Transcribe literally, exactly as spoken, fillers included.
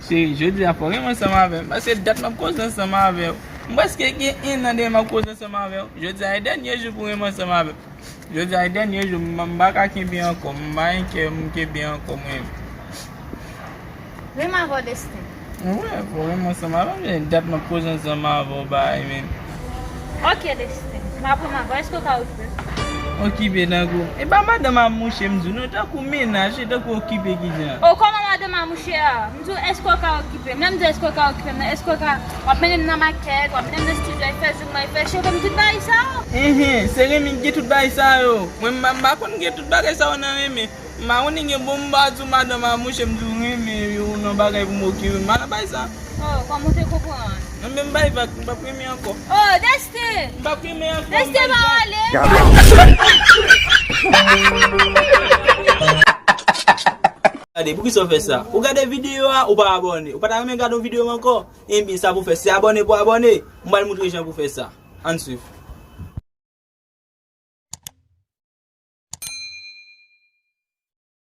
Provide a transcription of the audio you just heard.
Cheri, jodi a fò w renmen ansanm avè m, paske dat m ap koze ansanm avè w. M prèske gen en an depi m ap koze ansanm avè w. Jodi a e dènye jou pou w renmen ansanm avè m. Jodi a e dènye jou, m, m pa ka kenbe ankò, m pa gen kè m kenbe ankò mwen. Renmen avè w, Destin. Wi, fò w renmen ansanm avè m, men dat m ap koze ansanm avè w, bay, men. Ok, Destin, m ap renmen avè w, èske w ka okipe m? Okipe tankou? E pa madanm a mouche m di w, non, tankou mennaj, e tankou okipe kijan? O, kòman madanm a mouche a? M di w, èske w ka okipe m? Lè m di w èske w ka okipe m nan, èske w ka, w ap mennen m nan makèt, w ap mennen m nan estidyo, al fè zong mwen, al fè cheve m, tout bagay sa yo? Enhen, se renmen ki gen tout bagay sa yo. Mwen, m pa, m pa konn gen tout bagay sa yo nan renmen. M pa konnen gen bon, m pa di w madanm a mouche m di w renmen yo nan bagay pou m okipe m. M pa nan bagay sa. O, kòman w te konprann? Mwen menm bay vag, m p ap renmen ankò. O, Destin! M p ap renmen ankò, m Destin bay pa vag. Ale! Gade, poukisa w fè sa? Ou gade videyo a, ou pa abòne. Ou pa ta renmen gade yon videyo m ankò? Ebyen, sa pou fè, se abòne pou abòne. M pral moutre jan pou fè sa. Ann swiv.